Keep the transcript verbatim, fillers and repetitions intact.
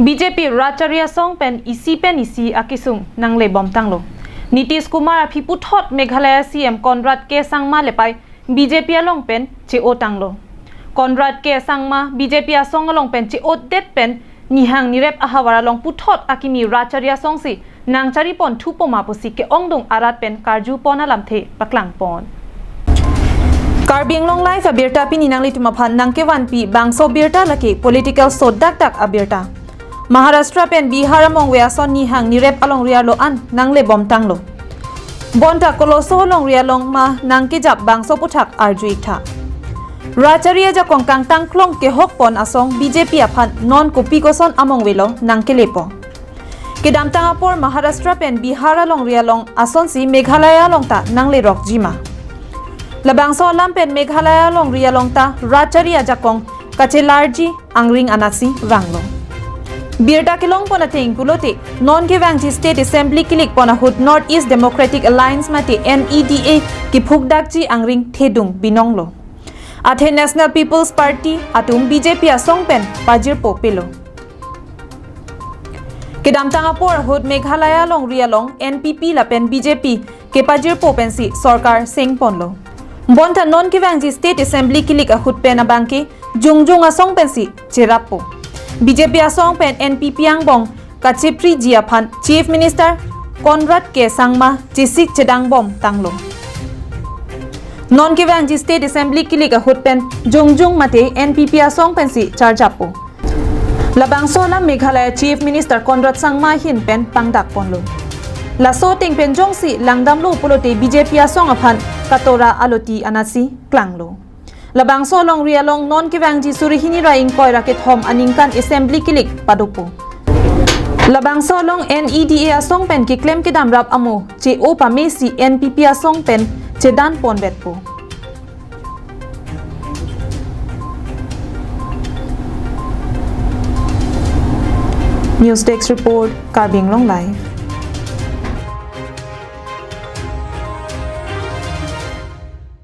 B J P Rajchari asong pen isi pen isi akesung nanglebomtanglo. Nitish Kumar aphi puthot Meghalaya C M Conrad K Sangma lepai B J P along pen che-otanglo. Conrad K Sangma B J P asong along pen che-otdet pen nihang nirep ahavar along puthot akimi Rajchari asongsi nangcharipon thupo ma pusi ke-ongdung arat pen karjupon alamthe paklangpon. Karbi Anglong Live abirta pini nanglitum aphan nangkevanpi bangso birta lake political sot dakdak abirta. Maharashtra pen Bihar amongve ason nihang nirep alongri arlo an nanglebomtanglo. Bonta koloso alongri along ma nangkejap bangso aputhak arju-iktha. Rajchari ajakong kangtangklong kehokpon asong B J P aphan non kopi koson amongvelo nangkelepo. Kedamtang apor Maharashtra pen Bihar alongri along asonsi Meghalaya along ta nanglerokjima. Labangso alam pen Meghalaya alongri along ta Rajchari ajakong kachelarji angring anatsi vanglo. Birta kelongpon ateng pulote non kevangji State Assembly kelikpon ahut North East Democratic Alliance mate N E D A kephukdakji angring thedung binonglo. Athe National People's Party atum B J P asong pen pajirpo pelo. Kedamtang apor ahut Meghalaya alongri along N P P lapen B J P kepajirpo pensi sorkar sengponlo. Bonta non kevangji State Assembly kelik ahut pen abangke jongjung asong pensi cherappo. B J P asong pen N P P angbong kachepriji aphan Chief Minister Conrad K Sangma chesik chedangbomtanglo. Non kevangji State Assembly kelik ahut pen jongjung mate N P P asong pensi charjappo. Labangso alam Meghalaya Chief Minister Conrad Sangma ahin pen pangdakponlo. Laso ateng pen jongsi langdamlo pulote B J P asong aphan katora aloti anatsi klanglo. Labangso alongri along non kevangji suri hini ra ingkoi ra kethom aningkan Assembly kelik padopo. Labangso along N E D A asong pen keklem kedam rap amo che-o pamesi N P P asong pen chedanponvetpo. News Desk Report, Karbi Anglong Live.